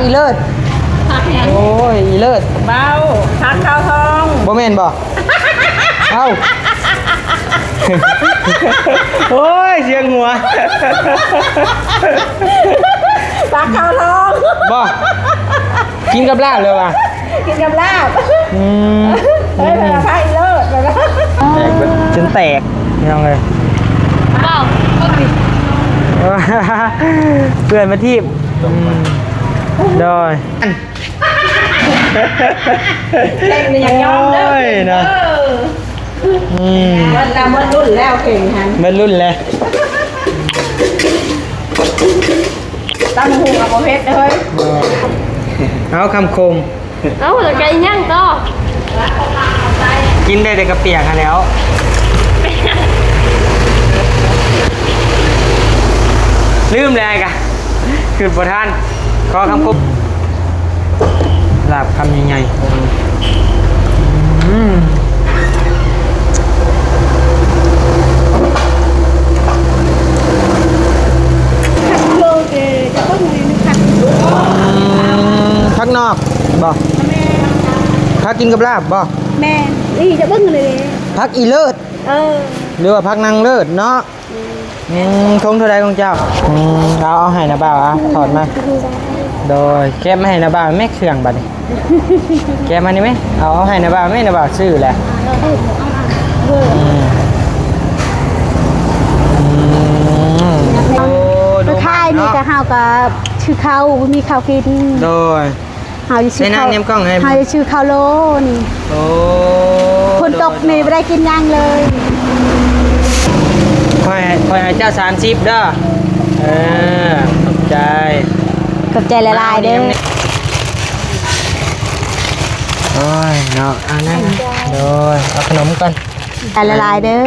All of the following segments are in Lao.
ອີເລີດ ຜັກຫຍັງ? ໂອ້ຍ ອີເລີດ ເບົາ ຜັກຂາວທອງ ບໍ່ແມ່ນບໍ່? ເອົ້າ ໂອ້ຍ ສຽງຫົວ ຜັກຂາວທອງ ບໍ່? ກິນກັບລາບເລີຍວ່າ ກິນກັບລາບ ອືມ ເອີ ເພິ່ນວ່າຜັກອີເລີດ ຈົນແຕກ ພີ່ນ້ອງເອີຍ ເບົາ ເບິ່ງດິ ເພື່ອນມາຖີບ ອືມ ໂດຍ ເກັ່ງນີ້ຢາກຍອມເດີ ໂອ້ຍ ເນາະ ເອີ ອືມ ໝົດແລ້ວ ໝົດລຸ້ນແລ້ວເກັ່ງຫັ້ນ ໝົດລຸ້ນແລ້ວ ຕຳຫຸ່ງເອົາບໍ່ເຜັດເດີ ເອົາຄຳຄົມ ເອົ້າ ແລ້ວກະອີຫຍັງຕໍ່? ກິນໄດ້ແຕ່ກະປຽກຫັ້ນແຫຼ້ວ ລືມແລ້ວກະ ຄຶດບໍ່ທັນ ຂໍຄຳຄົມ ລາບຄຳໃຫຍ່ໆ ອືມ ອືມ ຜັກນອກບໍ່? ແມ່ນ ຜັກກິນກັບລາບບໍ່? ແມ່ນ ນີ້ຈະເບິ່ງເລີຍ ຜັກອີເລີດ ເອີ ຫຼືວ່າຜັກນາງເລີດເນາະ ອືມ ອືມ ຖົງເທົ່າໃດຂອງເຈົ້າ? ອືມ ເອົາ ເອົາໃຫ້ນະບ່າວ ເອົາ ຖອດມາ ໂດຍ ແກະມາໃຫ້ນະບ່າວແມ່ ເຄື່ອງບາດນີ້ ແກະມານີ້ແມ່ ເອົາ ເອົາໃຫ້ນະບ່າວແມ່ ນະບ່າວຊື້ແຫຼະ ອືມ ອືມ ໂອ້ ໄປຂາຍນີ້ກະເຮົາກະຊື້ເຂົ້າ ບໍ່ມີເຂົ້າກິນ ໂດຍ ເຮົາຈະຊື້ເຂົ້າ ໃສ່ນ້ຳແນມກ້ອງໃຫ້ ເຮົາຈະຊື້ເຂົ້າໂລນີ້ ໂອ້ ຝົນຕົກນີ້ບໍ່ໄດ້ກິນຫຍັງເລີຍ ຂ້ອຍ ຂ້ອຍໃຫ້ເຈົ້າສາມສິບເດີ ເອີ ຂອບໃຈ ຂອບໃຈຫຼາຍໆເດີ ໂອ້ຍເນາະ ອັນນັ້ນ ໂດຍ ເອົາຂະໜົມກ່ອນ ຂອບໃຈຫຼາຍໆເດີ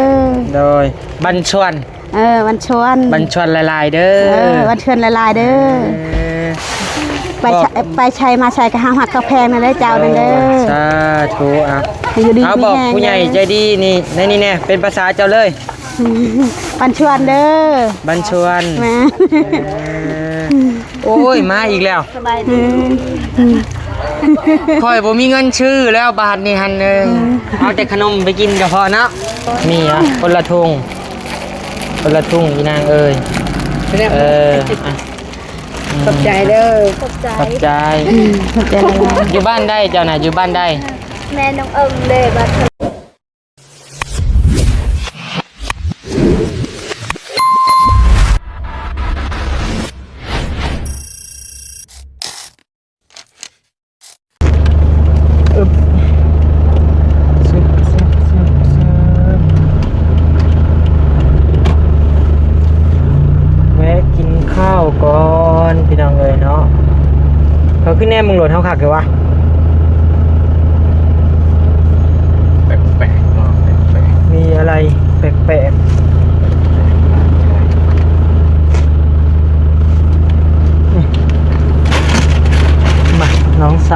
ໂດຍ ບັນຊວນ ເອີ ວັນຊວນ ວັນຊວນຫຼາຍໆເດີ ເອີ ວັນຊວນຫຼາຍໆເດີ ເອີ ໄປ ບອກ ໄປໃສມາໃສກະຮັກຮັກກະແພງນຳເດີເຈົ້ານັ້ນເດີ ສາທຸ ເອົາ ຢູ່ດີ ເອົາ ມີແຮງ ບອກຜູ້ໃຫຍ່ໃຈດີນີ້ ໃນນີ້ແນ່ ເປັນພາສາເຈົ້າເລີຍ ວັນຊວນເດີ ວັນຊວນ ແມ່ນ ເອີ ໂອ້ຍ ມາອີກແລ້ວ ສະບາຍດີ ຂ້ອຍບໍ່ມີເງິນຊື້ແລ້ວບາດນີ້ຫັ້ນ ເອີ ເອົາແຕ່ຂະໜົມໄປກິນກະພໍເນາະ ມີ ອະ ຄົນລະຖົງ ຄົນລະຖົງອີນາງເອີຍ ເອີ ອະ ຂອບໃຈເດີ ຂອບໃຈ ຂອບໃຈ ຂອບໃຈຫຼາຍໆ ຢູ່ບ້ານໃດເຈົ້ານະ ຢູ່ບ້ານໃດ? ແມ່ນ້ອງເອີມເດ້ ບາດ ອຶບ ຊຶບ ຊຶບ ຊຶບ ຊຶບ ແວະກິນ ຂ້າວກ່ອນພີ່ນ້ອງເອີຍເນາະ ເຂົາຄືແນມເບິ່ງລົດເຮົາຄັກແທ້ວະ ແປກໆເນາະ ແປກໆ ມີອະໄລແປກໆ ມາ ນ້ອງໄຊ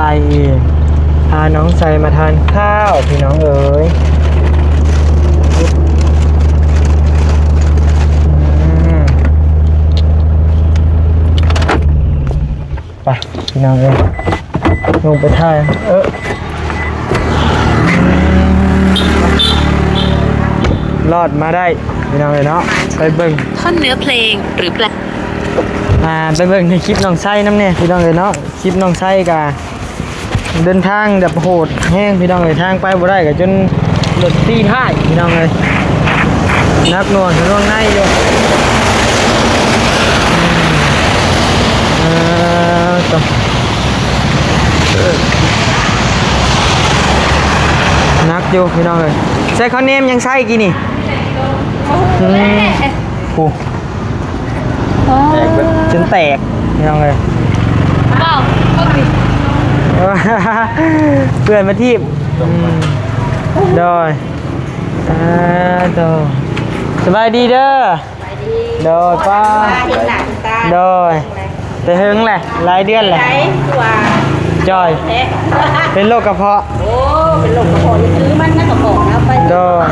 ພານ້ອງໄຊມາທານຂ້າວພີ່ນ້ອງເອີຍ ອືມ ໄປພີ່ນ້ອງເອີຍ ລົງໄປຖ່າຍ ເອີ ລອດມາໄດ້ພີ່ນ້ອງເອີຍເນາະ ໄປເບິ່ງ ທ່อนเนื้อเพลงหรือแปล ອ່າ ໄປເບິ່ງໃນຄລິບນ້ອງໄຊນຳແນ່ພີ່ນ້ອງເອີຍເນາະ ຄລິບນ້ອງໄຊກະ ເດີນທາງແບບໂຫດແຮງພີ່ນ້ອງເອີຍ ທາງໄປບໍ່ໄດ້ກະຈົນລົດຕີທ້າຍພີ່ນ້ອງເອີຍ ໜັກໜ່ວງທະນວງໃນຢູ່ ເອີ ຕະ ໜັກຢູ່ພີ່ນ້ອງເອີຍ ໃສ່ເຂົ້າແນມຍັງໃສ່ກີ້ນີ້ ອືມ ໂອ້ ຈົນແຕກພີ່ນ້ອງເອີຍ ເບົາ ເບິ່ງດິ ເພື່ອນມາຖີບ ອືມ ໂດຍ ອ່າ ໂຕ ສະບາຍດີເດີ ສະບາຍດີ ໂດຍ ປ້າ ເຫັນໜ້າເຫັນຕາ ໂດຍ ແຕ່ເຫິງແຫຼະ ຫຼາຍເດືອນແຫຼະ ໄດ້ ຄືວ່າຈ່ອຍ ເປັນໂລກກະເພາະ ໂອ້ ເປັນໂລກກະເພາະ ຢ່າຖືມັນນະ ກະເພາະນະ ໄປ ໂດຍ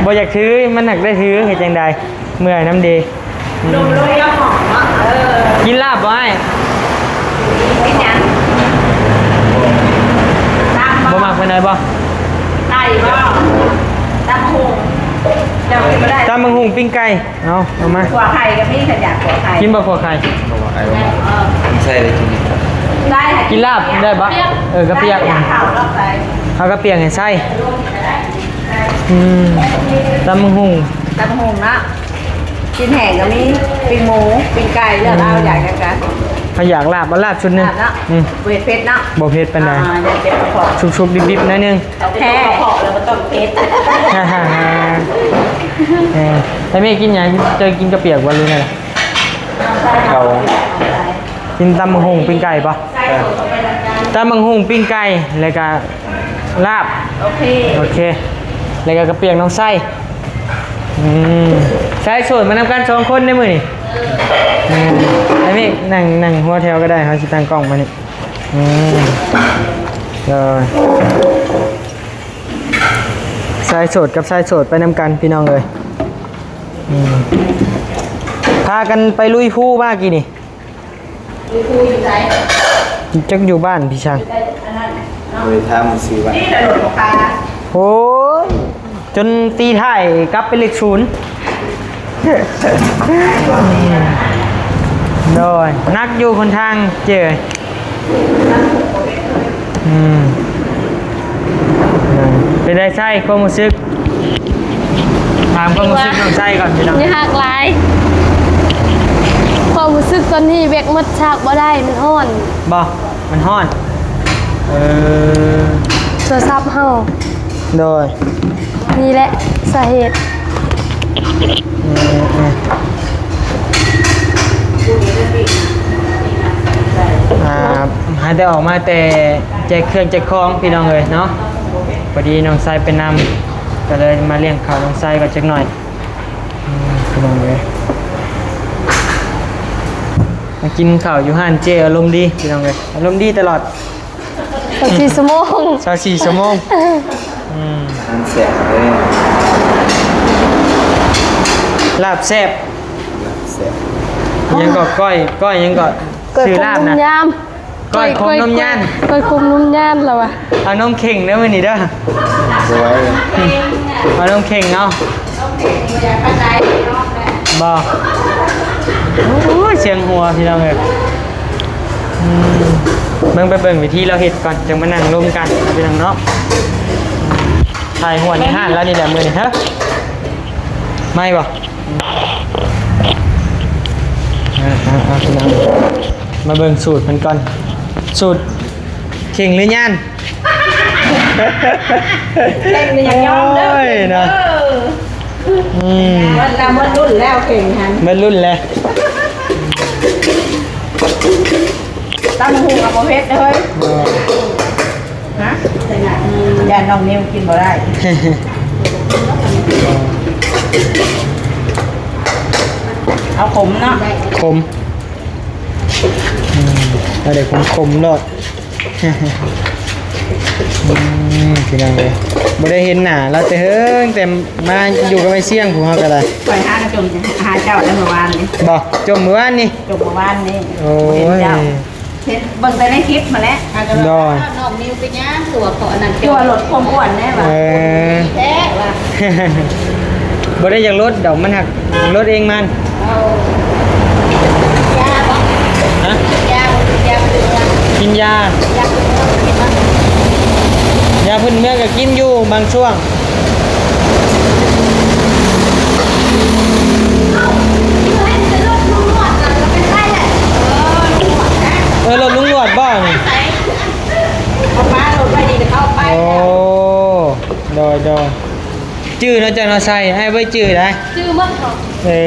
ບໍ່ຢາກຖື ມັນຫາກໄດ້ຖື ເຮັດຈັ່ງໃດ ເມື່ອຍນຳເດ ອືມ ລົງ ລົງ ຢ່າຫອມເນາະ ເອີ ກິນລາບບໍ່ອ້າຍ? ໄດ້ບໍ່? ໄດ້ບໍ່? ຕຳບັກຫຸ່ງ ເຈົ້າກິນບໍ່ໄດ້? ຕຳບັກຫຸ່ງ ປີ້ງໄກ່ ເອົາ ເອົາມາ. ຂົ້ວໄຂ່ກໍມີ ຄັນຢາກຂົ້ວໄຂ່. ກິນບໍ່ຂົ້ວໄຂ່? ໃສ່ໄດ້ກິນ ໄດ້ ກິນລາບໄດ້ບໍ່? ເອີ ກະປຽກ ເອົາກະປຽກໃຫ້ໃສ່. ອືມ ຕຳບັກຫຸ່ງ ຕຳບັກຫຸ່ງເນາະ. ຊີ້ນແຫ້ງກໍມີ ປີ້ງໝູ ປີ້ງໄກ່ ເລືອກເອົາ ອືມ ຢາກຫຍັງກະ. ຂ້ອຍຢາກລາບ ເອົາລາບຊຸດໜຶ່ງ. ລາບເນາະ. ອືມ ບໍ່ເຜັດເນາະ? ບໍ່ເຜັດປານໃດ. ອ່າ ຢາກເຈັບກະເພາະ. ສຸບໆດິບໆໜ້ອຍໜຶ່ງ. ໂອເຄ ກະເພາະແລ້ວບໍ່ຕ້ອງເຜັດ. ເອີ ໃຫ້ແມ່ກິນຫຍັງ? ເຈົ້າກິນກະປຽກບໍ່ ຫຼືແນວໃດ? ເຂົ້າ ກິນຕຳບັກຫຸ່ງ ປີ້ງໄກ່ບໍ່? ເອີ ຕຳບັກຫຸ່ງ ປີ້ງໄກ່ ແລ້ວກະ ລາບ. ໂອເຄ ໂອເຄ ແລ້ວກໍກະປຽກນ້ອງໄຊ. ອືມ ຊາຍໂສດມານຳກັນສອງຄົນເດ້ມື້ນີ້. ອືມ ອັນນີ້ນັ່ງ ນັ່ງຫົວແຖວກໍໄດ້ ເຮົາຊິຕັ້ງກ້ອງມານີ້. ອືມ ໂດຍ ຊາຍໂສດກັບຊາຍໂສດໄປນຳກັນ ພີ່ນ້ອງເອີຍ. ອືມ ພາກັນໄປລຸຍພູມາກີ້ນີ້. ຢູ່ພູຢູ່ໃສ? ຈັກຢູ່ບ້ານພີ່ຊ່າງ. ຢູ່ໃນອັນນັ້ນເນາະ. ໂດຍ ຖາມຊື່ວ່າ ນີ້ແຫຼະລົດຂອງຂ້າ. ໂອ້ຍ ຈົນຕີທ້າຍກັບເປັນເລກສູນ. ໂດຍ ໜັກຢູ່ຫົນທາງເຈ້. ອືມ ເປັນໃດໄຊ ຄວາມຮູ້ສຶກ? ຖາມຄວາມຮູ້ສຶກນ້ອງໄຊກ່ອນພີ່ນ້ອງ. ຍາກຫຼາຍ ຄວາມຮູ້ສຶກຕອນນີ້ແບັດໝົດຊາກບໍ່ໄດ້ ມັນຮ້ອນ. ບໍ່ ມັນຮ້ອນ. ເອີ ໂທລະສັບເຮົາ. ໂດຍ ນີ້ແຫຼະສາເຫດ. ອືມ ອືມ ອ່າ ໃຫ້ແຕ່ອອກມາແຕ່ແຈກເຄື່ອງແຈກຂອງ ພີ່ນ້ອງເອີຍເນາະ. ພໍດີນ້ອງໄຊໄປນຳ ກໍເລີຍມາລ້ຽງເຂົ້ານ້ອງໄຊກ່ອນຈັກໜ້ອຍ. ອືມ ພີ່ນ້ອງເອີຍ ມາກິນເຂົ້າຢູ່ຮ້ານເຈ້ ອາລົມດີ ພີ່ນ້ອງເອີຍ ອາລົມດີຕະຫຼອດ. ຊາວສີ່ຊົ່ວໂມງ ຊາວສີ່ຊົ່ວໂມງ. ອືມ ອາຫານແຊບເລີຍ ລາບແຊບ ລາບແຊບ. ອີ່ຫຍັງກໍ ກ້ອຍ ກ້ອຍຫຍັງກໍ? ກ້ອຍ ຊື່ລາບນະ ຄົມນົມຍານ ກ້ອຍ ກ້ອຍ ຂມນົມຍານ ກ້ອຍ ຂມນົມຍານລະວະ. ເອົານົມເຄັ່ງເດີມື້ນີ້ເດີ. ບໍ່ໄຫວ ເອົານົມເຄັ່ງເອົາ. ບໍ່ ໂອ້ຍ ສຽງຫົວ ພີ່ນ້ອງເອີຍ. ອືມ ເບິ່ງ ໄປເບິ່ງວິທີລາວເຮັດກ່ອນ ຈັ່ງມານັ່ງລົມກັນ ພີ່ນ້ອງເນາະ. ຖ່າຍຫົວໃນຮ້ານລາວນີ້ແຫຼະມື້ນີ້. ຮະ ໄໝ້ບໍ່? ອ່າໆໆ ພີ່ນ້ອງ ມາເບິ່ງສູດເພິ່ນກ່ອນ. ສູດເຄັ່ງຫຼືຍານ? ເຄັ່ງນີ້ຢ່າຍອມເດີ. ໂອ້ຍເນາະ ເອີ ອືມ ໝົດແລ້ວ ໝົດລຸ້ນແລ້ວເຄັ່ງຫັ້ນ ໝົດລຸ້ນແລ້ວ. ຕຳຫຸ່ງກໍບໍ່ເຜັດເດີ. ຮະ ຢ້ານນ້ອງນິວກິນບໍ່ໄດ້. ເອົາຂົມເນາະ ຂົມ. ອືມ ເອົາແຕ່ຂົມໆໂລດ. ອືມ ພີ່ນ້ອງເອີຍ ບໍ່ໄດ້ເຫັນໜ້າລາວແຕ່ເຫິງ ແຕ່ມາຢູ່ກັບໄອ້ຊຽງ ພວກເຮົາກໍໄດ້. ຂ້ອຍຫາກໍຈົ່ມຫາເຈົ້າແຕ່ມື້ວານນີ້. ບໍ່ ຈົ່ມມື້ວານນີ້? ຈົ່ມມື້ວານນີ້. ໂອ້ຍ ເຫັນເຈົ້າ ເຫັນເບິ່ງແຕ່ໃນຄລິບຫັ້ນແຫຼະ. ໂດຍ ນ້ອງນິວເປັນຫຍັງຄືວ່າເພາະອັນນັ້ນ ຄືວ່າລົດຄວາມອ້ວນແດ່ວ່າ. ເອີ ແທ້ວ່າ ບໍ່ໄດ້ຢາກລົດດອກ ມັນຫາກລົດເອງມັນ. ເອົາຢາບໍ່? ຮະ? ຢາບໍ່? ຢາບໍ່? ກິນຢາ ຢາ ຢາພື້ນເມືອງກໍກິນຢູ່ບາງຊ່ວງ. ເອີ ລົດລຸງຫຼວດບໍ່ນີ້? ເອົາປາລົດໄວ້ນີ້ກໍເຂົ້າໄປ. ໂອ້ ໂດຍ ໂດຍ ຈື່ເນາະ ເຈົ້າເນາະ ໃສ່ ອ້າຍໄວ້ຈື່ໄດ໋. ຈື່ໝົດເນາະ. ເອີ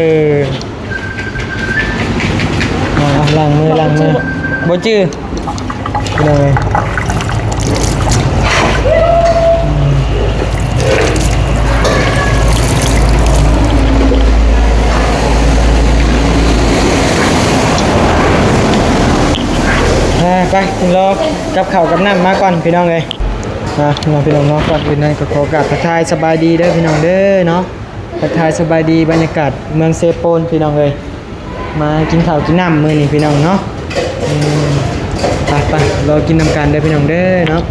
ອ່າ ລ້າງມື ລ້າງມື ບໍ່ຈື່ ບໍ່ຈື່ ພີ່ນ້ອງເອີຍ. ອ່າ ໄປ ລໍກັບເຂົ້າກັບນ້ຳມາກ່ອນ ພີ່ນ້ອງເອີຍ. ອ່າ ພີ່ນ້ອງເນາະ ກ່ອນອື່ນນັ້ນກໍຂໍກາບທັກທາຍສະບາຍດີເດີ ພີ່ນ້ອງເດີເນາະ. ທັກທາຍສະບາຍດີບັນຍາກາດເມືອງເຊໂປນ ພີ່ນ້ອງເອີຍ. ມາກິນເຂົ້າກິນນ້ຳມື້ນີ້ ພີ່ນ້ອງເນາະ. ອືມ ໄປໆ ລໍກິນນຳກັນເດີ ພີ່ນ້ອງເດີເນາະ.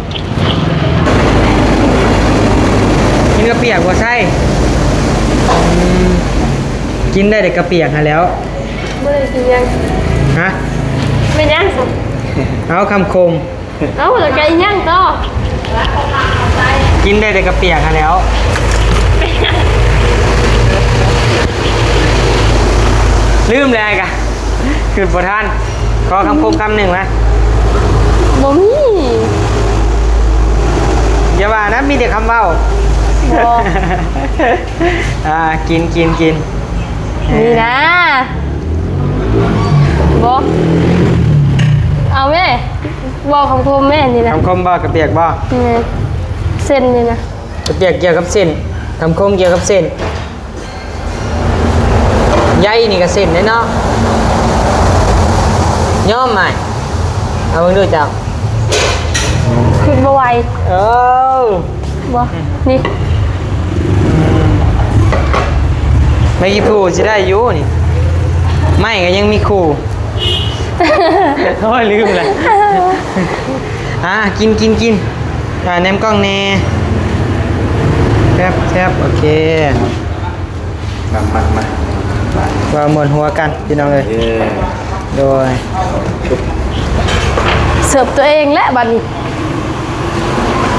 ກະປຽກບໍ່ໃສ່? ອືມ ກິນໄດ້ແຕ່ກະປຽກຫັ້ນແຫຼ້ວ. ບໍ່ໄດ້ກິນຫຍັງ. ຮະ? ແມ່ນຫຍັງຊັ້ນ? ເອົາ ຄຳຄົມ. ເອົ້າ ແລ້ວກະອີຫຍັງຕໍ່? ກິນໄດ້ແຕ່ກະປຽກຫັ້ນແຫຼ້ວ. ລືມແລ້ວກະ ຄຶດບໍ່ທັນ. ຂໍຄຳຄົມຄຳໜຶ່ງນະ. ບໍ່ມີ. ຢ່າວ່ານະ ມີແຕ່ຄຳເວົ້າ. ບໍ່. ອ່າ ກິນ ກິນ ກິນ. ນີ້ນະ. ບໍ່. ເອົາແມ້. ເວົ້າຄຳຄົມແມ່ນີ້ນະ. ຄຳຄົມບໍ່? ກະປຽກບໍ່? ແມ່ນ. ເສັ້ນນີ້ນະ. ກະປຽກກ່ຽວກັບເສັ້ນ, ຄຳຄົມກ່ຽວກັບເສັ້ນ. ໃຍນີ້ກະເສັ້ນເດ້ເນາະ. ຍອມໄໝ? ເອົາເບິ່ງດູເຈົ້າ. ຄຶດບໍ່ໄຫວ. ເອີ. ບໍ່ ນີ້ ໄມ້ກີ່ພູຊິໄດ້ຢູ່ນີ້ ໄມ້ກະຍັງມີຄູ່. ໂອ້ຍ ລືມແລ້ວ. ອ່າ ກິນ ກິນ ກິນ. ອ່າ ແນມກ້ອງແດ່. ແຊບ ແຊບ. ໂອເຄ. ມາ ມາ ມາ ມາ ເວົ້າມ່ວນຫົວກັນພີ່ນ້ອງເອີຍ. ເອີ ໂດຍ ເສີບຕົວເອງແຫຼະບັດນີ້.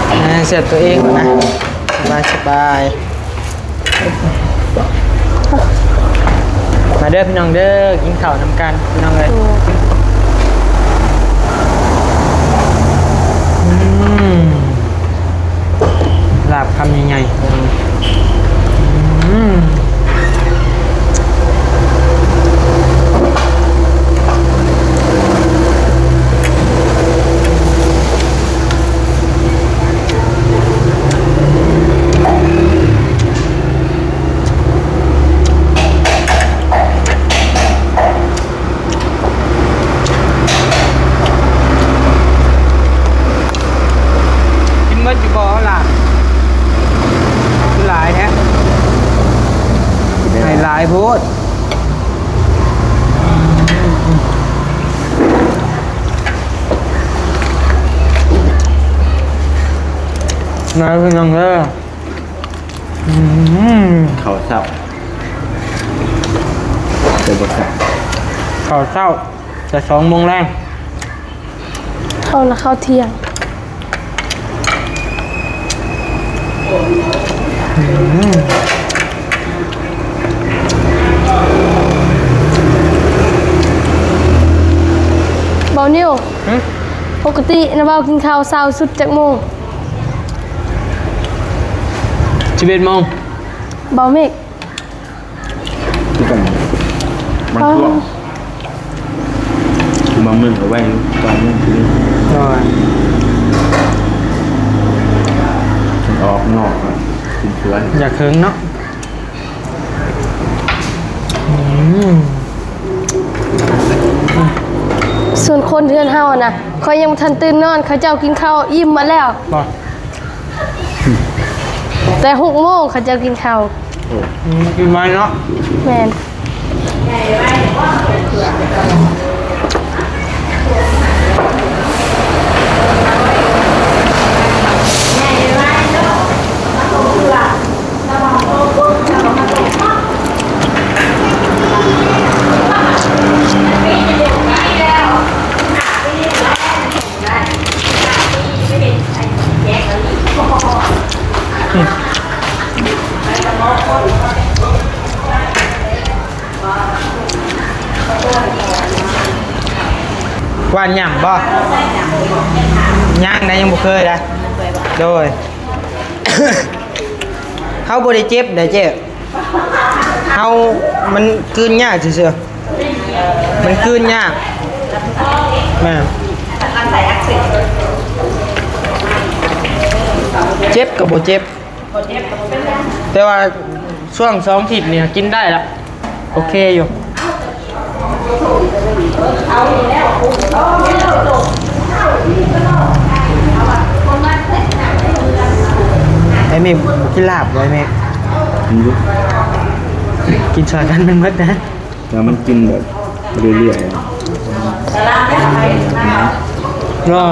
ເອີ ເສີບຕົວເອງນະ. ສະບາຍ ສະບາຍ. ມາເດີພີ່ນ້ອງເດີ ກິນເຂົ້ານຳກັນພີ່ນ້ອງເອີຍ. ໂດຍ. ອືມ ລາບຄຳໃຫຍ່ໆ. ອືມ. ກິນໝົດຢູ່ບໍ່ລະ? ຄືຫຼາຍແທ້. ໃຫ້ຫຼາຍໂພດ. ມາເດີພີ່ນ້ອງເດີ. ອືມ ເຂົ້າເຊົ້າ ແຕ່ບໍ່ແຊບ. ເຂົ້າເຊົ້າແຕ່ສອງໂມງແລງ. ເຂົ້ານະ ເຂົ້າທ່ຽງ. ອືມ. ເບົານິວ. ຫຶ? ປົກກະຕິນະ ເບົາກິນເຂົ້າເຊົ້າສຸດຈັກໂມງ? ສິບເອັດໂມງ. ເບົາເມກ. ຄືກັນ ບາງຊ່ວງ ບາງມື້ກະໄວຢູ່ ບາງມື້ຄື ໂດຍ ອອກນອກ ກິນເທື່ອ ຢາກເຖິງເນາະ. ອືມ ສ່ວນຄົນເຮືອນເຮົານະ ຂ້ອຍຍັງບໍ່ທັນຕື່ນນອນ ເຂົາເຈົ້າກິນເຂົ້າອີ່ມໝົດແລ້ວ. ບໍ່ ແຕ່ຫົກໂມງເຂົາເຈົ້າກິນເຂົ້າ. ໂອ້ ອືມ ກິນໄວເນາະ. ແມ່ນ. ຫວ່ານຫຍ້ຳບໍ່? ຍັງນະ ຍັງບໍ່ເຄີຍນະ. ໂດຍ. ເຮົາບໍ່ໄດ້ເຈັບໃດ໋ເຈ້ ເຮົາ ມັນກືນຍາກຊື່ໆ ມັນກືນຍາກ. ແມ່ນ. ເຈັບກະບໍ່ເຈັບ ແຕ່ວ່າຊ່ວງສອງທິດນີ້ກິນໄດ້ລະ. ໂອເຄຢູ່. ໄອ້ເມກ ກິນລາບບໍ່ໄອ້ເມກ? ກິນຢູ່. ກິນຊ່ອຍກັນມັນໝົດນະ. ແຕ່ມັນກິນແບບເລື້ອຍໆ ເນາະ. ເນາະ.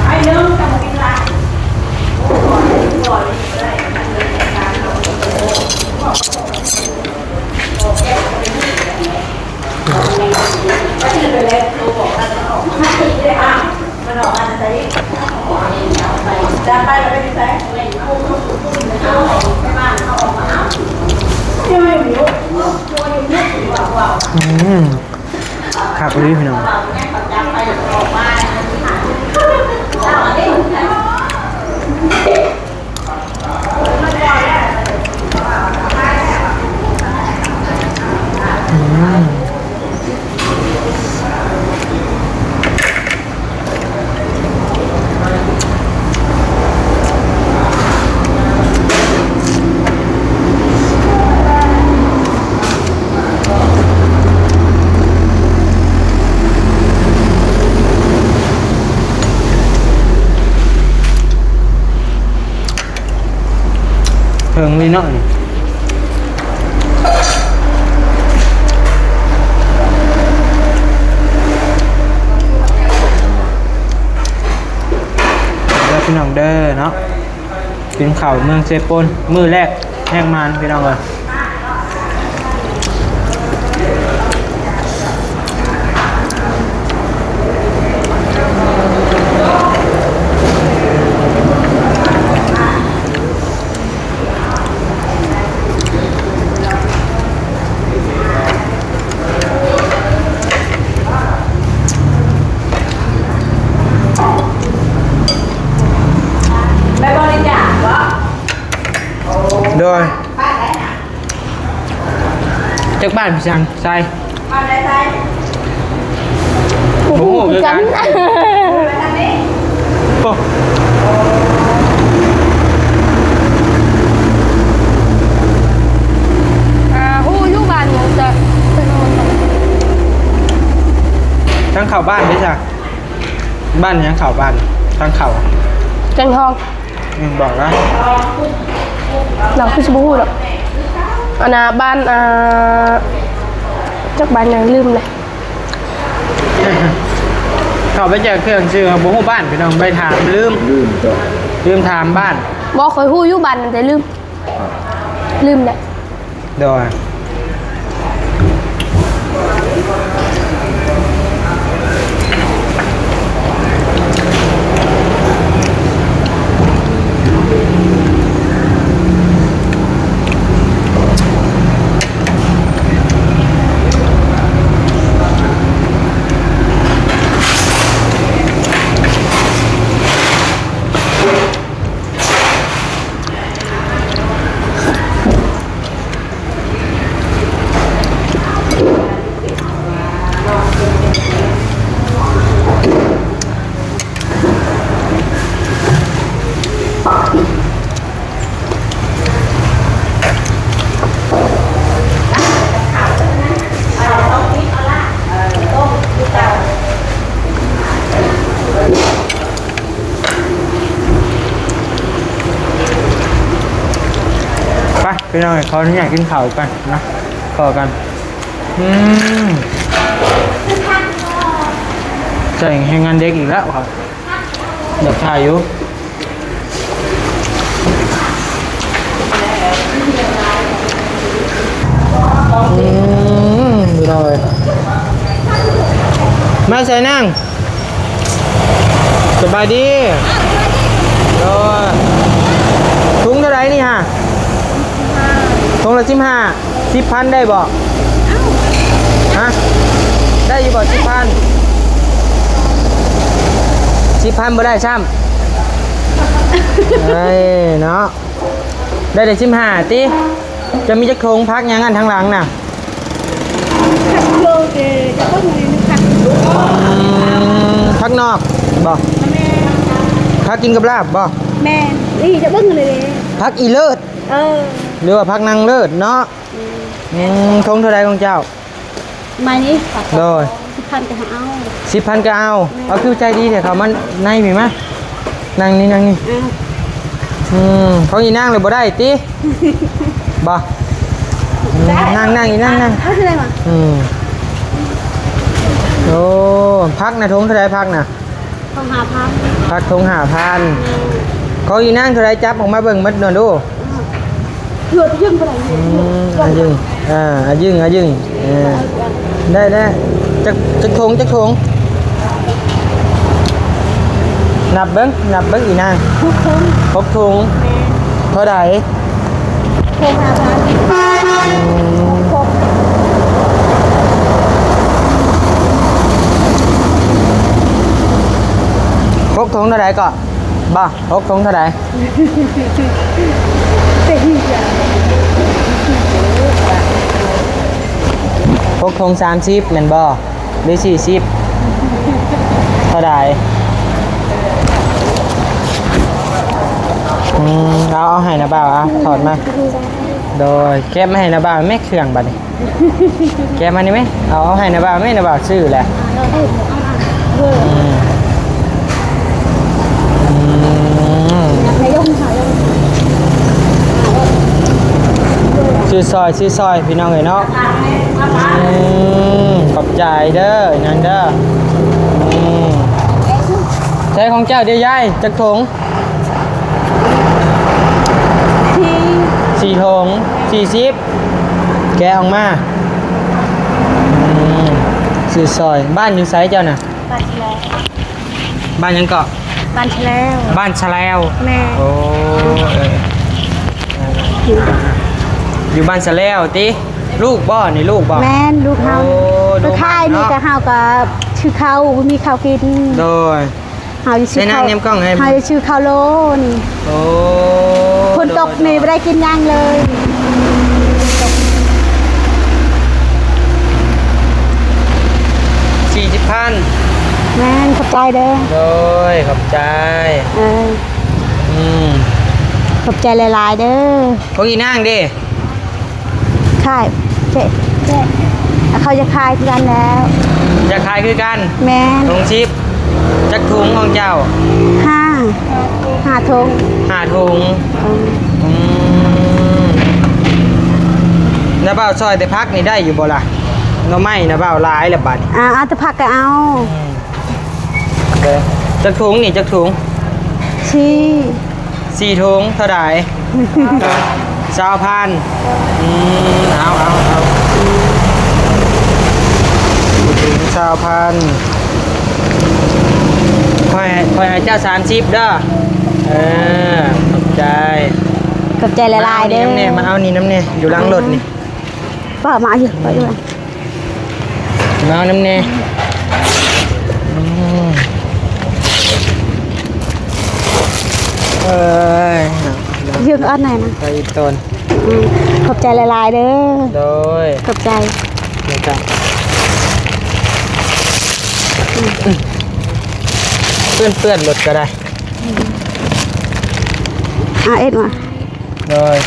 ໄອ້ເລື່ອງການກິນລາບ. ອືມ ຄັກອີ່ຫຼີພີ່ນ້ອງ. ເຖິງນີ້ເນາະ ເດີພີ່ນ້ອງເດີເນາະ. ກິນເຂົ້າເມືອງເຊໂປນ ມື້ແລກແຮງໝານພີ່ນ້ອງເອີຍ. ໄປບໍລິຈາກບໍ? ໂດຍ. ຈັກບ້ານພີ່ສັງໄຊ? ບ້ານໃດໄຊ? ບໍ່ຮູ້ຄືກັນ. ໂອ້ ອ່າ ຮູ້ຢູ່ບ້ານໝູ່ຈະ ທາງເຂົ້າບ້ານເດ້ຊະ? ບ້ານຫຍັງເຂົ້າບ້ານ ທາງເຂົ້າ? ແກງທອງ. ອືມ ບອກລະ ລາວຄືຊິບໍ່ຮູ້ດອກ. ອັນນ່າ ບ້ານ ອ່າ ຈັກບ້ານຫຍັງລືມແຫຼະ. ເຂົ້າໄປແຈກເຄື່ອງຊື່ ບໍ່ຮູ້ບ້ານ ພີ່ນ້ອງ ໄປຖາມລືມ ລືມເຈົ້າ ລືມຖາມບ້ານ. ບໍ່ ຂ້ອຍຮູ້ຢູ່ບ້ານນັ້ນ ແຕ່ລືມ ລືມແຫຼະ. ໂດຍ. ໄປ ພີ່ນ້ອງ ຂໍອະນຸຍາດກິນເຂົ້າກ່ອນເນາະ ພໍ້ກັນ. ອືມ ໃຊ້ແຮງງານເດັກອີກແລ້ວ ຢາກຖ່າຍຢູ່. ອືມ ພີ່ນ້ອງເອີຍ ມາໃສ່ນາງ. ສະບາຍດີ. ໂດຍ. ຖົງເທົ່າໃດນີ້ຮະ? ຖົງລະສິບຫ້າ. ສິບພັນໄດ້ບໍ່? ຮະ? ໄດ້ຢູ່ບໍ່ ສິບພັນ? ສິບພັນບໍ່ໄດ້ຊ້ຳ. ເອີຍເນາະ ໄດ້ແຕ່ສິບຫ້າຕິ. ຈະມີຈັກຖົງ? ຜັກຫຍັງອັນທາງຫຼັງນະ? ຜັກໂລເດ ຈະເບິ່ງໃນຜັກ ອືມ ຜັກນອກບໍ? ແມ່ນ. ຜັກກິນກັບລາບບໍ? ແມ່ນ. ອີ ຈະເບິ່ງເລີຍເດ ຜັກອີເລີດ. ເອີ ຫຼືວ່າຜັກນາງເລີດເນາະ. ອືມ ອືມ ຖົງເທົ່າໃດຂອງເຈົ້າ? ມານີ້ ໂດຍ ສິບພັນກໍເອົາ. ສິບພັນກໍເອົາ. ແມ່ນ. ເອົາ ຄືໃຈດີແທ້ ເຂົ້າມາໃນພີ້ມາ. ນັ່ງນີ້ ນັ່ງນີ້. ອືມ ອືມ ຂອງອີນາງເລີຍບໍ່ໄດ້ຕິ? ບໍ່? ອືມ ນັ່ງ ນັ່ງ ອີນາງນັ່ງ. ເອົາເທົ່າໃດມາ? ອືມ ໂອ້ ຜັກນະ ຖົງເທົ່າໃດຜັກນະ? ຖົງຫ້າພັນ. ຜັກຖົງຫ້າພັນ. ແມ່ນ. ຂອງອີນາງເທົ່າໃດ? ຈັບອອກມາເບິ່ງໝົດໜ່ອຍດູ. ເພື່ອຈະຍຶ່ງບໍ່ໄດ້. ອືມ ອາຍຶ່ງ ອາຍຶ່ງ ອາຍຶ່ງ ເອີ ໄດ້ ໄດ້. ຈັກ ຈັກຖົງ ຈັກຖົງ? ນັບເບິ່ງ ນັບເບິ່ງອີນາງ. ຫົກຖົງ. ຫົກຖົງ. ແມ່ນ. ເທົ່າໃດ? ຖົງຫ້າພັນ. ອືມ ຫົກຖົງເທົ່າໃດເກາະ? ບໍ່ ຫົກຖົງເທົ່າໃດ? ຫົກຖົງສາມສິບແມ່ນບໍ່ ຫຼື ສີ່ສິບ? ເທົ່າໃດ? ອືມ ເອົາ ເອົາໃຫ້ນະບ່າວ ເອົາຖອດມາ. ໂດຍ ເກັບມາໃຫ້ນະບ່າວແມ່ ເຄື່ອງບັດນີ້. ແກະມານີ້ແມ ເອົາ ເອົາໃຫ້ນະບ່າວແມ ນະບ່າວຊື້ແຫຼະ. ອືມ ອືມ ຊື້ຊອຍ ຊື້ຊອຍ ພີ່ນ້ອງເອີຍເນາະ. ອືມ ຂອບໃຈເດີ ນັ້ນເດີ ອືມ. ໃຊ້ຂອງເຈົ້າເດ້ຍາຍ ຈັກຖົງ? ສີ່ ສີ່ຖົງ ສີ່ສິບ. ແກະອອກມາ ອືມ ຊື້ຊອຍ. ບ້ານຢູ່ໃສເຈົ້ານະ? ບ້ານຊະແລວ. ບ້ານຫຍັງເກາະ? ບ້ານຊະແລວ. ບ້ານຊະແລວ. ແມ່ນ. ໂອ້ ເອີ ຢູ່ບ້ານຊະແລວຕິ? ລູກບໍ່ນີ້ ລູກບໍ່? ແມ່ນ ລູກເຮົາ. ໂອ້ ໄປຂາຍນີ້ກະເຮົາກະຊື້ເຂົ້າ ບໍ່ມີເຂົ້າກິນ. ໂດຍ. ເຮົາຈະຊື້ເຂົ້າ ໃຫ້ນາງແນມກ້ອງໃຫ້ ເຮົາຈະຊື້ເຂົ້າໂລນີ້. ໂອ້ ຝົນຕົກນີ້ບໍ່ໄດ້ກິນຫຍັງເລີຍ. ສີ່ສິບພັນ. ແມ່ນ ຂອບໃຈເດີ. ໂດຍ ຂອບໃຈ. ເອີ ອືມ ຂອບໃຈຫຼາຍໆເດີ. ຂອງອີນາງເດ້? ຂາຍ ເຈ ເຈ ເຂົາຢາກຂາຍຄືກັນແລ້ວ. ຢາກຂາຍຄືກັນ? ແມ່ນ. ຖົງສິບ. ຈັກຖົງຂອງເຈົ້າ? ຫ້າ ຫ້າຖົງ. ຫ້າຖົງ. ເອີ ອືມ ນ້າບ່າວຊ່ອຍແຕ່ຜັກນີ້ໄດ້ຢູ່ບໍ່ລະ? ໜໍ່ໄມ້ນ້າບ່າວຫຼາຍແລ້ວບາດນີ້. ອ່າ ເອົາແຕ່ຜັກກໍເອົາ. ອືມ ເອີ ຈັກຖົງນີ້ ຈັກຖົງ? ສີ່ ສີ່ຖົງເທົ່າໃດ? ຊາວພັນ. ອືມ ເອົາ ເອົາ ເອົາ ສີ່ຖົງຊາວພັນ. ຂ້ອຍ ຂ້ອຍໃຫ້ເຈົ້າສາມສິບເດີ. ເອີ ຂອບໃຈ ຂອບໃຈຫຼາຍໆເດີ. ມາເອົານີ້ນຳແດ່ ມາເອົານີ້ນຳແດ່ ຢູ່ຫຼັງລົດນີ້. ປ້າມາຢູ່ ປ້າຢູ່. ມານຳແດ່. ອືມ ເອີຍ ຢືມອັນໃດນະ? ໄປອີກຕອນ. ອືມ ຂອບໃຈຫຼາຍໆເດີ. ໂດຍ ຂອບໃຈ. ແລ້ວກໍ ອືມ ເປື້ອນໆລົດກໍໄດ້. ອືມ ອາ ເອັດມາ. ໂດຍ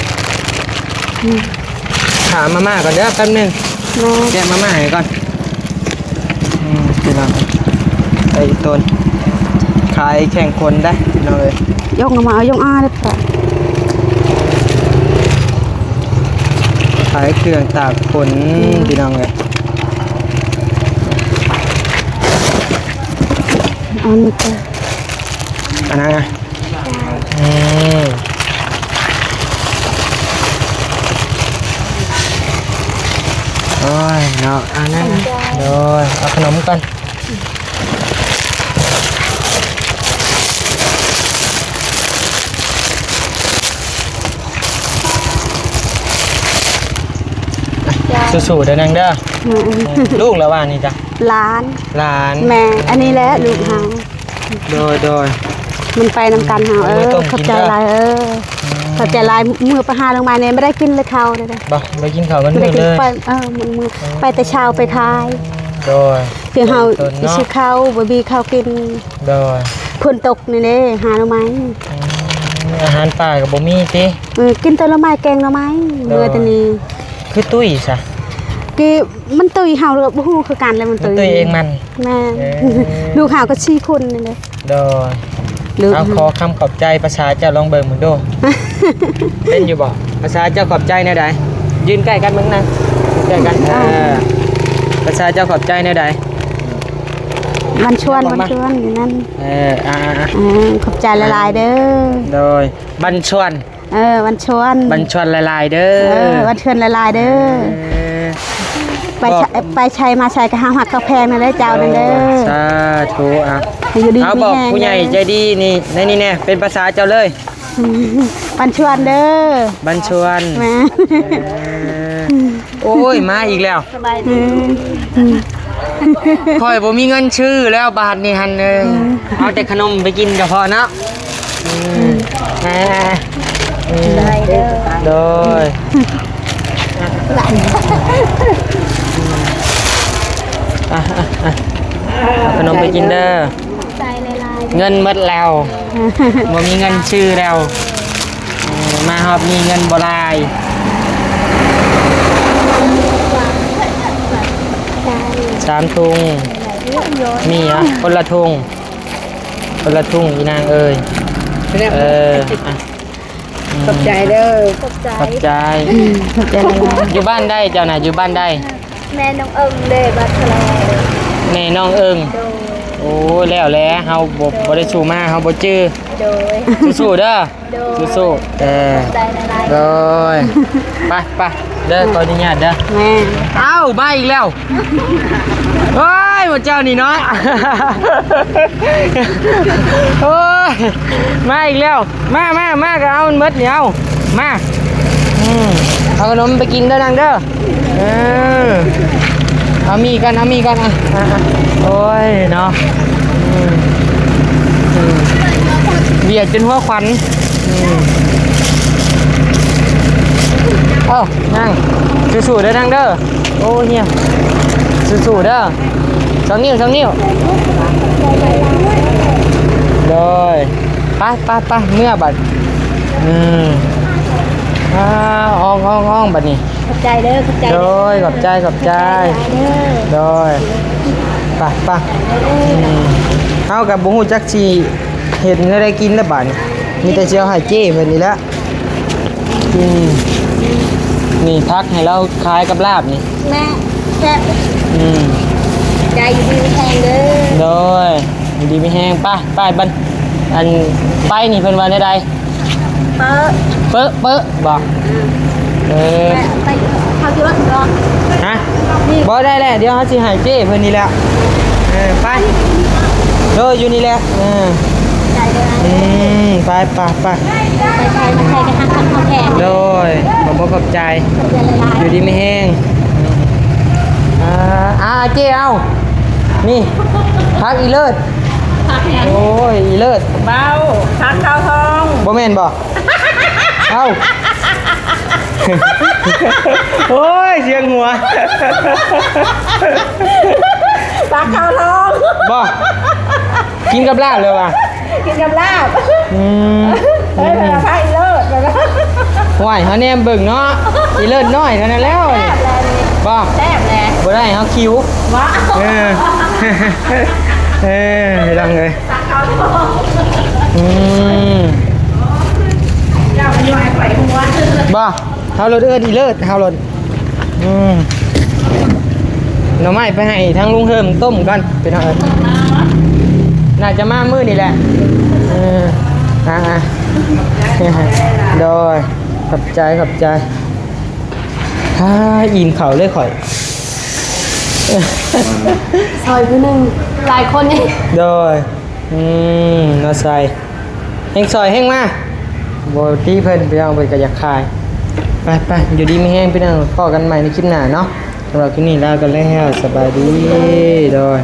ອືມ ຖ້າມາມ່າກ່ອນເດີ ແປັບໜຶ່ງ. ໂດຍ ແກະມາມ່າໃຫ້ກ່ອນ. ອືມ ພີ່ນ້ອງ ໄອ້ຕົນ ຂາຍແຂ່ງຄົນໄດ໋ ພີ່ນ້ອງເອີຍ. ຍົກມາ ເອົາຍົກອາເດ້. ຂາຍເຄື່ອງຕາກຝົນ ອືມ ພີ່ນ້ອງເອີຍ. ອັນນີ້ກໍ ອັນນັ້ນນະ. ອືມ ໂອ້ຍເນາະ ອັນນັ້ນນະ. ໂດຍ ເອົາຂະໜົມກ່ອນ. ສູ້ໆເດີນາງເດີ. ອືມ ລູກລະວ່ານີ້ກະ ຫຼານ ຫຼານ. ແມ່ນ ອັນນີ້ແຫຼະລູກເຮົາ. ໂດຍ ໂດຍ ມັນໄປນຳກັນເຮົາ. ເອີ ຂອບໃຈຫຼາຍ. ເອີ ອືມ ຂອບໃຈຫຼາຍ. ມື້ໄປຫານ້ອງໄມ້ນີ້ບໍ່ໄດ້ກິນເລີຍເຂົ້າເດ້. ບໍ່ ບໍ່ໄດ້ກິນເຂົ້າມື້ເລີຍ. ໄປ ເອີ ມື້ ມື້ ອືມ ໄປແຕ່ເຊົ້າໄປຂາຍ. ໂດຍ ຄືເຮົາ ໄປຕົ້ນເນາະ ຊື້ເຂົ້າ ບໍ່ມີເຂົ້າກິນ. ໂດຍ ຝົນຕົກນີ້ເດ້ ຫາໜໍ່ໄມ້. ອືມ ອາຫານປ່າກໍບໍ່ມີຕິ? ເອີ ກິນແຕ່ໜໍ່ໄມ້ ແກງໜໍ່ໄມ້. ໂດຍ ເມື່ອແຕ່ນີ້ ຄືຕຸ້ຍຊະ? ຄື ມັນຕຸ້ຍ ເຮົາກໍບໍ່ຮູ້ຄືກັນແຫຼະ ມັນຕຸ້ຍ ມັນຕຸ້ຍເອງມັນ. ແມ່ນ ເອີ ລູກເຮົາກໍສີ່ຄົນນີ້ແຫຼະ. ໂດຍ ລູກ ເອົາ ເຮົາ ຂໍຄຳຂອບໃຈພາສາເຈົ້າລອງເບິ່ງເບິ່ງດູ. ເປັນຢູ່ບໍ່? ພາສາເຈົ້າຂອບໃຈແນວໃດ? ຢືນໃກ້ກັນເບິ່ງນະ ໃກ້ກັນ. ອ່າ ເອີ ພາສາເຈົ້າຂອບໃຈແນວໃດ? ບັນຊວນ ບັນຊວນຢູ່ນັ້ນ. ເອີ ອ່າໆໆ ເອີ ຂອບໃຈຫຼາຍໆເດີ. ໂດຍ ບັນຊວນ. ເອີ ວັນຊວນ ວັນຊວນຫຼາຍໆເດີ. ເອີ ວັນຊວນຫຼາຍໆເດີ. ເອີ ໄປ ບອກ ໄປໃສມາໃສກໍຫາກຮັກເຂົາແພງນະເດີເຈົ້ານັ້ນເດີ. ເອີ ສາທຸ. ເອົາ ຢູ່ດີ ເອົາ ມີແຮງ ບອກຜູ້ໃຫຍ່ໃຈດີນີ້ ໃນນີ້ແດ່ ເປັນພາສາເຈົ້າເລີຍ. ບັນຊວນເດີ ບັນຊວນ. ແມ່ນ ເອີ ໂອ້ຍ ມາອີກແລ້ວ. ສະບາຍດີ. ອືມ ຂ້ອຍບໍ່ມີເງິນຊື້ແລ້ວບາດນີ້ຫັ້ນເອີຍ. ອືມ ເອົາແຕ່ຂະໜົມໄປກິນກໍພໍເນາະ. ອືມ ອືມ ອ່າ ອືມ ໄດ້ເດີ. ໂດຍ ອ່ະ ອ່ະ ອ່ະ ເອົາຂະໜົມໄປກິນເດີ. ໃຈຫຼາຍໆ ເງິນໝົດແລ້ວ ບໍ່ມີເງິນຊື້ແລ້ວ. ເອີ ມາຮອບນີ້ເງິນບໍ່ຫຼາຍ. ສາມທຸງ ມີຫຍັງ ຄົນລະທຸງ ຄົນລະທຸງ ອີນາງເອີຍ. ເອີ ອ່ະ ຂອບໃຈເດີ. ຂອບໃຈ ຂອບໃຈ ຂອບໃຈຫຼາຍໆ. ຢູ່ບ້ານໃດເຈົ້ານະ ຢູ່ບ້ານໃດ? ແມ່ນ້ອງເອິງເດ້ ບັດທະລາ. ແມ່ນ້ອງເອິງ. ໂດຍ ໂອ້ ແລ້ວແຫຼະ ເຮົາບໍ່ ໂດຍ ບໍ່ໄດ້ສູ່ມາ ເຮົາບໍ່ຈື່. ໂດຍ ສູ້ໆເດີ. ໂດຍ ສູ້ໆ. ເອີ ຂອບໃຈຫຼາຍໆ. ໂດຍ ໄປ ໄປເດີ ຂໍອະນຸຍາດເດີ. ແມ່ນ ເອົ້າ ມາອີກແລ້ວ. ໂອ້ຍ ໝູ່ເຈົ້ານີ້ເນາະ. ໂອ້ຍ ມາອີກແລ້ວ. ມາ ມາ ມາ ກໍເອົາມັນເບິດນີ້ ເອົາ ມາ. ອືມ ເອົາຂະໜົມໄປກິນເດີນາງເດີ. ເອີ ເອົາໝີ່ກ່ອນ ເອົາໝີ່ກ່ອນ. ອ່ະ ອ່ະ ອ່ະ ໂອ້ຍເນາະ. ອືມ ອືມ ວຽກຈົນຫົວຂວັນ. ອືມ ເອົ້າ ນາງ ສູ້ໆເດີນາງເດີ. ໂອ້ ຮຽວ ສູ້ໆເດີ. ສອງນິ້ວ ສອງນິ້ວ. ໂດຍ ໄປ ໄປ ໄປ ເມືອບັດ. ອືມ ອ່າ ອອງ ອອງ ອອງ ບັດນີ້. ຂອບໃຈເດີ ຂອບໃຈ. ໂດຍ ຂອບໃຈ ຂອບໃຈ. ໂດຍ ໄປ ໄປ. ອືມ ເຮົາກໍບໍ່ຮູ້ຈັກຊິເຮັດແນວໃດກິນແລ້ວບາດນີ້ ມີແຕ່ຊິເອົາໃຫ້ເຈ້ເພິ່ນນີ້ແຫຼະ. ອືມ ນີ້ຜັກໃຫ້ລາວຂາຍກັບລາບນີ້. ແມ່ ແຊບ. ອືມ ໃຈຢູ່ດີມີແຮງເດີ. ໂດຍ ຢູ່ດີມີແຮງ. ໄປ ໄປ ບັນ ອັນ ໄປນີ້ເພິ່ນວ່າແນວໃດ? ເປີະ ເປີະ ເປີະບໍ? ອືມ ເອີ ໄປ ໄປ ເຂົາຂີ່ລົດເນາະ. ຮະ? ນີ້ ບໍ່ໄດ້ແຫຼະ ດຽວເຮົາຊິໃຫ້ເຈ້ເພິ່ນນີ້ແຫຼະ. ເອີ ໄປ ໂດຍ ຢູ່ນີ້ແຫຼະ. ເອີ ໃຈເດີ. ອືມ ໄປ ໄປ ໄປ. ໄປໃສມາໃສກໍຮັກກັນເຂົ້າແຂນ. ໂດຍ ຂອບອົກຂອບໃຈ. ຂອບໃຈຫຼາຍໆ. ຢູ່ດີມີແຮງ. ອ່າ ອ່າ ເຈ້ເອົາ ນີ້ ຜັກອີເລີດ. ຜັກຫຍັງ? ໂອ້ຍ ອີເລີດ. ເບົາ ຜັກເຂົ້າທ້ອງ. ບໍ່ແມ່ນບໍ? ເອົ້າ ໂອ້ຍ ສຽງຫົວ. ຜັກເຂົ້າທ້ອງ. ບໍ່ ກິນກັບລາບເລີຍວ່າ. ກິນກັບລາບ. ອືມ ເອີ ເປັນໄປເລີດ. ໂອ້ຍ ເຮົາແນມເບິ່ງເນາະ ອີເລີດນ້ອຍເທົ່ານັ້ນແລ້ວ. ແຊບແຫຼະນີ້. ບໍ່ ແຊບແຫຼະ. ບໍ່ໄດ້ ເຮົາຄິວ. ບໍ່ ເອີ ເອີ ພີ່ນ້ອງເອີຍ. ອືມ ບໍ່ ເຮົາໂລດເອີ້ນອີເລີດ ເຮົາໂລດ. ອືມ ໜໍ່ໄມ້ໄປໃຫ້ທາງລຸງເຮີມຕົ້ມກ່ອນ ພີ່ນ້ອງເອີຍ. ໜ້າຈະມາມື້ນີ້ແຫຼະ. ເອີ ອ່າໆ ໂດຍ ຂອບໃຈ ຂອບໃຈ. ອ່າ ອີ່ມເຂົ້າເລີຍຂ້ອຍ. ຊອຍຜູ້ໜຶ່ງ ຫຼາຍຄົນນີ້. ໂດຍ ອືມ ເນາະ ຊອຍ ແຮ່ງຊອຍແຮ່ງມາ. ບໍ່ຕິເພິ່ນ ພີ່ນ້ອງ ເພິ່ນກໍຢາກຂາຍ. ໄປໆ ຢູ່ດີມີແຮງ ພີ່ນ້ອງ ພໍ້ກັນໃໝ່ໃນຄລິບໜ້າເນາະ. ສຳລັບຄລິບນີ້ລາໄປແລ້ວ ສະບາຍດີ. ໂດຍ.